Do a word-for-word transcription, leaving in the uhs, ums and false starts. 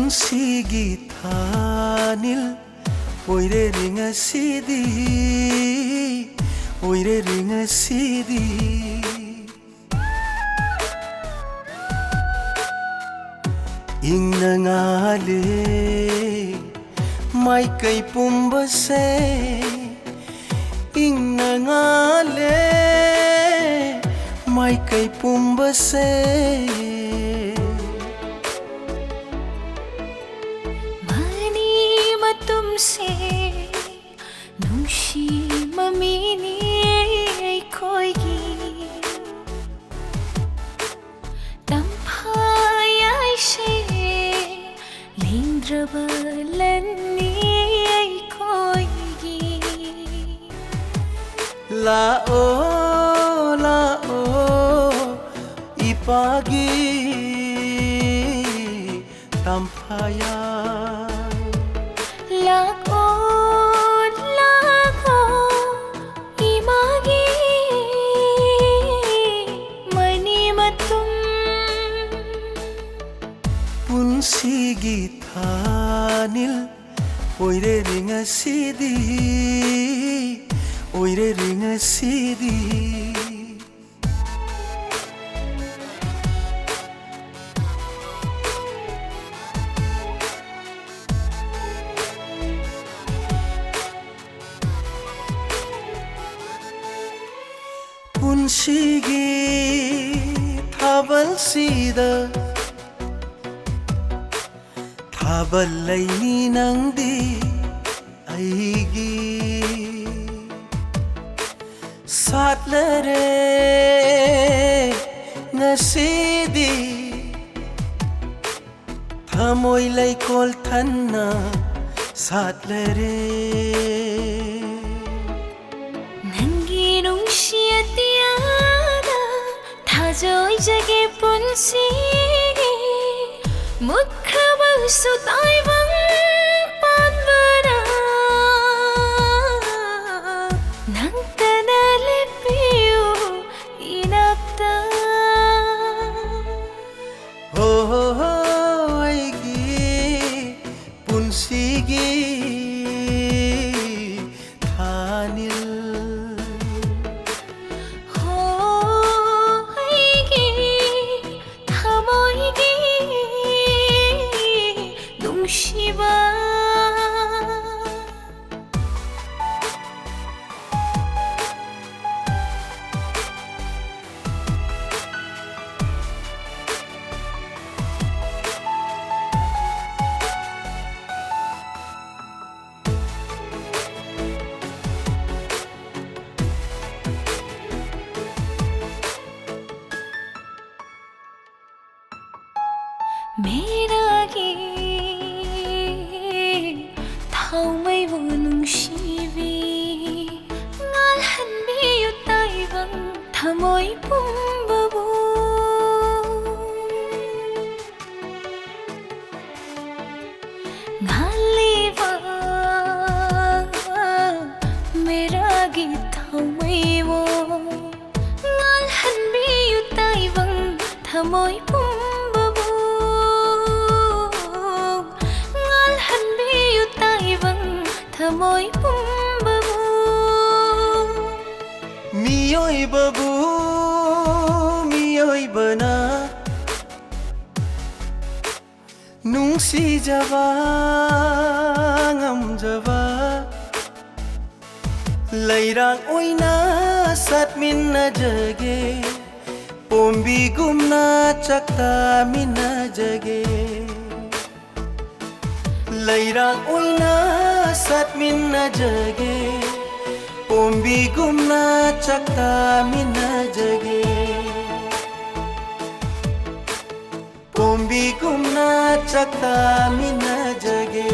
ꯄꯨꯟꯁꯤꯒꯤ ꯊꯥꯅꯤꯜ ꯑꯣꯏꯔꯦ ꯉꯁꯤꯗꯤ, ꯑꯣꯏꯔꯦ ꯉꯁꯤꯗꯤ꯫ ꯏꯪꯅ ꯉꯥꯜꯂꯦ ꯃꯥꯏꯀꯩ ꯄꯨꯝꯕꯁꯦ, ꯏꯪꯅ ꯉꯥꯜꯂꯦ ꯃꯥꯏꯀꯩ ꯄꯨꯝꯕꯁꯦ꯫ ꯃꯅꯤ ꯃꯇꯨꯝꯁꯦ ꯅꯨꯡꯁꯤ ꯃꯃꯤꯅꯤ ꯑꯩꯈꯣꯏꯒꯤ꯫ ꯇꯝꯐꯥ ꯌꯥꯏꯁꯦ ꯂꯦꯡꯗ꯭ꯔꯕ ꯂꯟꯅꯤ ꯑꯩꯈꯣꯏꯒꯤ꯫ ꯂꯥꯛꯑꯣ, ꯂꯥꯛꯑꯣ, ꯏꯄꯥꯒꯤ ꯇꯝꯐꯥꯌꯥꯏ꯫ ꯂꯥꯛꯑꯣ, ꯂꯥꯛꯑꯣ, ꯏꯃꯥꯒꯤ ꯃꯅꯤ ꯃꯇꯨꯝ꯫ ꯄꯨꯟꯁꯤꯒꯤ ꯊꯥꯅꯤꯜ ꯑꯣꯏꯔꯦ ꯉꯁꯤꯗꯤ, ꯑꯣꯏꯔꯦ ꯉꯁꯤꯗꯤ꯫ ꯄꯨꯟꯁꯤꯒꯤ ꯊꯥꯕꯜꯁꯤꯗ ꯊꯥꯕꯜ ꯂꯩꯅꯤ ꯅꯪꯗꯤ ꯑꯩꯒꯤ꯫ ꯁꯥꯠꯂꯔꯦ ꯉꯁꯤꯗꯤ ꯊꯃꯣꯏ ꯂꯩꯀꯣꯜ ꯊꯟꯅ ꯁꯥꯠꯂꯔꯦ꯫ ꯅꯪꯒꯤ ꯅꯨꯡꯁꯤ ꯑꯇꯤꯌꯥꯗ ꯊꯥꯖꯣꯏꯖꯒꯦ ꯄꯨꯟꯁꯤꯒꯤ ꯃꯨꯠꯈ꯭ꯔꯕꯁꯨ ꯇꯥꯏꯕꯪ ꯄꯥꯟꯕꯅ꯫ ꯅꯪꯇꯅ ꯂꯦꯞꯄꯤꯌꯨ ꯏꯅꯥꯛꯇ꯫ ꯍꯣ ꯍꯣ ꯍꯣ, ꯑꯩꯒꯤ ꯑꯩꯒꯤ ꯊꯥꯅꯤꯜ꯫ ꯍꯣ, ꯑꯩꯒꯤ ꯊꯃꯣꯏꯒꯤ ꯅꯨꯡꯁꯤꯕ꯫ ꯃꯦꯔꯥꯒꯤ ꯊꯥꯎꯃꯩꯕꯨ ꯅꯨꯡꯁꯤꯕꯤ, ꯉꯥꯜꯍꯟꯕꯤꯌꯨ ꯇꯥꯏꯕꯪ ꯊꯃꯣꯏ ꯄꯨꯝꯕꯕꯨ꯫ ꯉꯥꯜꯂꯤꯕ ꯃꯦꯔꯥꯒꯤ ꯊꯥꯎꯃꯩꯕꯨ, ꯉꯥꯜꯍꯟꯕꯤꯌꯨ ꯇꯥꯏꯕꯪ ꯊꯃꯣꯏ ꯄꯨꯝꯕꯕꯨ, ꯉꯥꯜꯍꯟꯕꯤꯌꯨ ꯇꯥꯏꯕꯪ ꯊꯃꯣꯏ ꯄꯨꯝꯕꯕꯨ꯫ ꯃꯤꯑꯣꯏꯕꯕꯨ ꯃꯤꯑꯣꯏꯕꯅ ꯅꯨꯡꯁꯤꯖꯕ ꯉꯝꯖꯕ ꯂꯩꯔꯥꯛ ꯑꯣꯏꯅ ꯁꯥꯠꯃꯤꯟꯅꯖꯒꯦ, ꯄꯣꯝꯕꯤꯒꯨꯝꯅ ꯆꯥꯛꯇꯥꯃꯤꯟꯅꯖꯒꯦ꯫ ꯂꯩꯔꯥꯛ ꯑꯣꯏꯅ ꯁꯥꯠꯃꯤꯟꯅꯖꯒꯦ, ꯄꯣꯝꯕꯤꯒꯨꯝꯅ ꯆꯥꯛꯇꯥꯃꯤꯟꯅꯖꯒꯦ꯫ ꯄꯣꯝꯕꯤꯒꯨꯝꯅ ꯆꯥꯛꯇꯥꯃꯤꯟꯅꯖꯒꯦ꯫